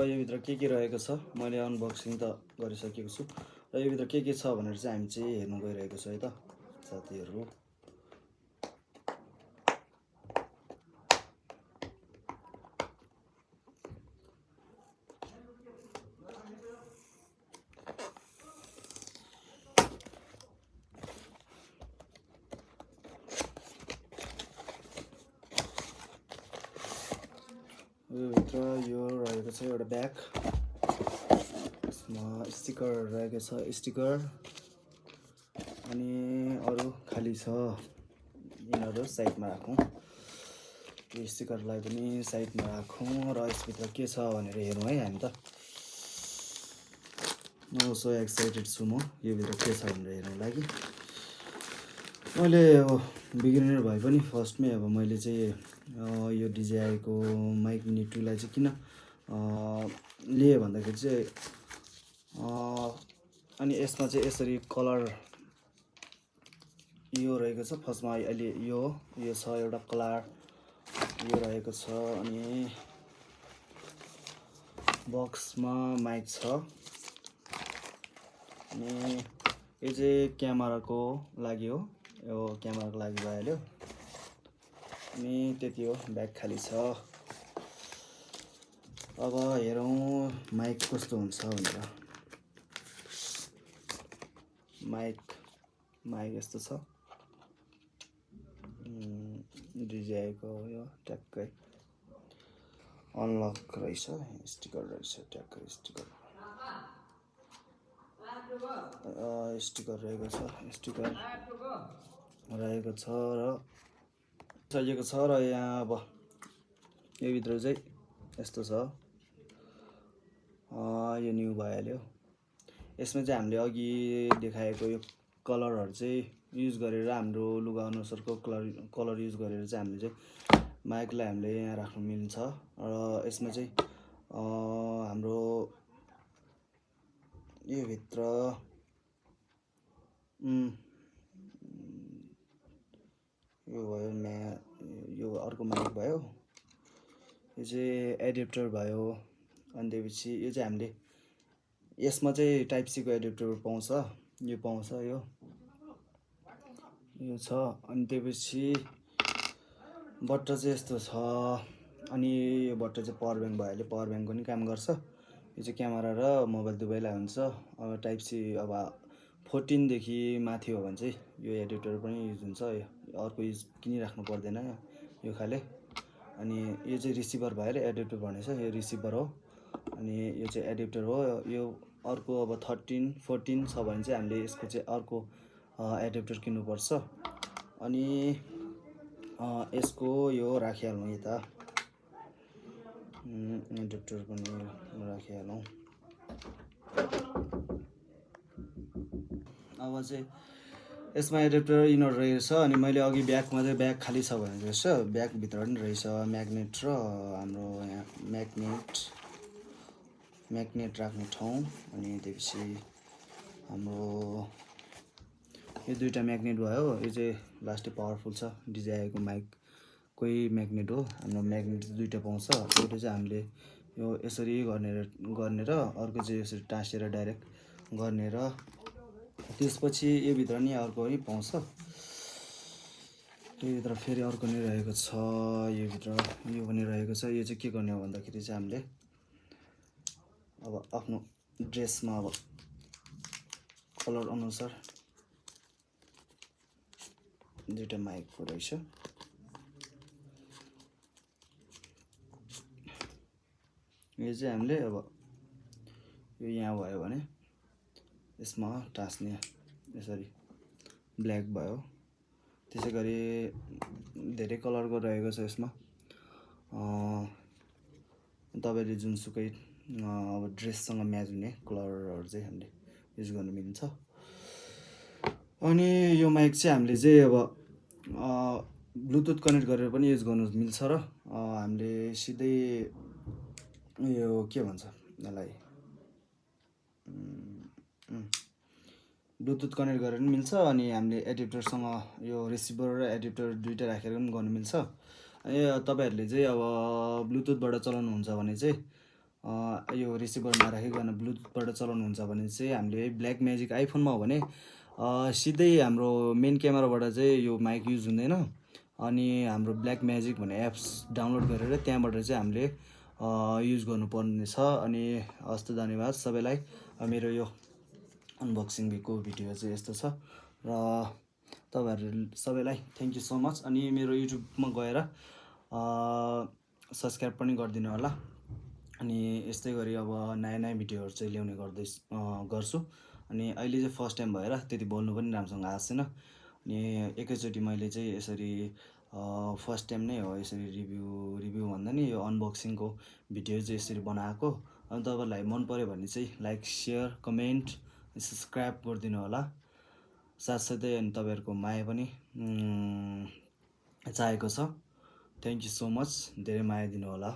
यो भित्र के रहेको छ मैले अनबक्सिङ त गरिसकेको छु र यो भित्र के छ भनेर चाहिँ हामी चाहिँ हेर्न गइरहेको छ है त साथीहरु। यो भित्र यो रहेको छ एउटा ब्याग, यसमा स्टिकर रहेको छ, स्टिकर अनि अरु खाली छ। यिनीहरु साइडमा राखौं, यो स्टिकरलाई पनि साइडमा राखौं र यसभित्र के छ भनेर हेरौँ है हामी त। म सो एक्साइटेड छु म यो भित्र के छ भनेर हेर्न लागि। मैले अब बिगिनर भए पनि फर्स्टमै अब मैले चाहिँ यो DJI को माइक मिनी 2 लाई चाहिँ किन लिए भन्दाखेरि चाहिँ अनि यसमा चाहिँ यसरी कलर यो रहेको छ। फर्स्टमा अहिले यो छ एउटा कलर यो रहेको छ अनि बक्समा माइक छ अनि यो चाहिँ क्यामेराको लागि हो, यो क्यामेराको लागि भइहाल्यो अनि त्यति हो। ब्याग खाली छ। अब हेरौँ माइक कस्तो हुन्छ भनेर। माइक यस्तो छ, DJI को यो ट्याक्कै अनलक रहेछ, स्टिकर रहेछ, ट्याक्कै स्टिकर रहेको छ, स्टिकर रहेको छ र चाहिएको छ। र यहाँ अब यो भित्र चाहिँ यस्तो छ, यो न्यू भइहाल्यो। यसमा चाहिँ हामीले अघि देखाएको यो कलरहरु चाहिँ युज गरेर हाम्रो लुगा अनुसारको कलर युज गरेर चाहिँ हामीले चाहिँ माइकलाई हामीले यहाँ राख्न मिल्छ र यसमा चाहिँ हाम्रो यो भित्र यो भयो, यो अर्को माइक भयो, यो चाहिँ एडेप्टर भयो। अनि त्यसपछि यो चाहिँ हामीले यसमा चाहिँ टाइप सी को एडेप्टर पाउँछ, यो पाउँछ, यो छ। अनि त्यसपछि बट्टा चाहिँ यस्तो छ अनि यो बट्टा चाहिँ पावर ब्याङ्क भइहाल्यो, पावर ब्याङ्कको नि काम गर्छ। यो चाहिँ क्यामेरा र मोबाइल दुवैलाई हुन्छ। अब टाइप सी अब 14 देखि माथि हो भने चाहिँ यो एडेप्टर पनि युज हुन्छ, अर्को युज किनिराख्नु पर्दैन यो खाले। अनि यो चाहिँ रिसिभर भइहाल्यो, एडेप्टर भनेछ यो रिसिभर हो अनि यो चाहिँ एडेप्टर हो। यो अर्को अब 13 14 छ भने चाहिँ हामीले यसको चाहिँ अर्को एडेप्टर किन्नुपर्छ अनि यसको यो राखिहाल्नु यता, एडेप्टर पनि राखिहालौँ। अब चाहिँ यसमा एडेप्टर इनर रहेछ अनि मैले अघि ब्यागमा चाहिँ ब्याग खाली छ भनेको रहेछ, ब्याग भित्र पनि रहेछ म्याग्नेट र हाम्रो यहाँ म्याग्नेट राख्ने ठाउँ। अनि त्यसपछि हाम्रो यो दुईटा म्याग्नेट भयो। यो चाहिँ लास्टै पावरफुल छ, DJI को माइक कोही म्याग्नेट हो। हाम्रो म्याग्नेट दुईटा पाउँछ, एउटा चाहिँ हामीले यो यसरी गर्ने र अर्को चाहिँ यसरी टाँसेर डाइरेक्ट गर्ने र त्यसपछि यो भित्र नि अर्को पनि पाउँछ। यो भित्र फेरि अर्को नै रहेको छ, यो भित्र यो पनि रहेको छ। यो चाहिँ के गर्ने हो भन्दाखेरि चाहिँ हामीले अब आफ्नो ड्रेसमा अब कलर अनुसार दुईटा माइकको रहेछ। यो चाहिँ हामीले अब यो यहाँ भयो भने यसमा टाँस्ने, यसरी ब्ल्याक भयो। त्यसै गरी धेरै कलरको रहेको छ यसमा। तपाईले जुनसुकै अब ड्रेससँग म्याच हुने कलरहरु चाहिँ हामीले युज गर्न मिल्छ। अनि यो माइक चाहिँ हामीले चाहिँ अब ब्लुटुथ कनेक्ट गरेर पनि युज गर्न मिल्छ र हामीले सिधै यो के भन्छ यसलाई ब्लुटुथ कनेक्ट गरेर पनि मिल्छ अनि हामीले एडेप्टरसँग यो रिसिभर र एडेप्टर दुईटा राखेर पनि गर्न मिल्छ। अनि तपाईहरुले चाहिँ अब ब्लुटुथबाट चलाउनुहुन्छ भने चाहिँ यो रिसिभरमा राखिकन ब्लुटुथबाट चलाउनुहुन्छ भने चाहिँ हामीले ब्ल्याक म्याजिक आइफोनमा हो भने सिधै हाम्रो मेन क्यामेराबाट चाहिँ यो माइक युज हुँदैन। अनि हाम्रो ब्ल्याक म्याजिक भन्ने एप्स डाउनलोड गरेर त्यहाँबाट चाहिँ हामीले युज गर्नुपर्ने छ। अनि हस् त धन्यवाद सबैलाई। मेरो यो अनबक्सिङको भिडियो चाहिँ यस्तो छ र तपाईँहरू सबैलाई थ्याङ्क यू सो मच। अनि मेरो युट्युबमा गएर सब्सक्राइब पनि गरिदिनु होला। अनि यस्तै गरी अब नयाँ नयाँ भिडियोहरू चाहिँ ल्याउने गर्छु। अनि अहिले चाहिँ फर्स्ट टाइम भएर त्यति बोल्नु पनि राम्रोसँग आएको छैन। अनि एकैचोटि मैले चाहिँ यसरी फर्स्ट टाइम नै हो यसरी रिभ्यू भन्दा नि यो अनबक्सिङको भिडियो चाहिँ यसरी बनाएको। अनि तपाईँहरूलाई मन पऱ्यो भने चाहिँ लाइक सेयर कमेन्ट सब्सक्राइब गरिदिनु होला। साथसाथै अनि तपाईँहरूको माया पनि चाहेको छ। Thank you so much. धेरै माया दिनु होला।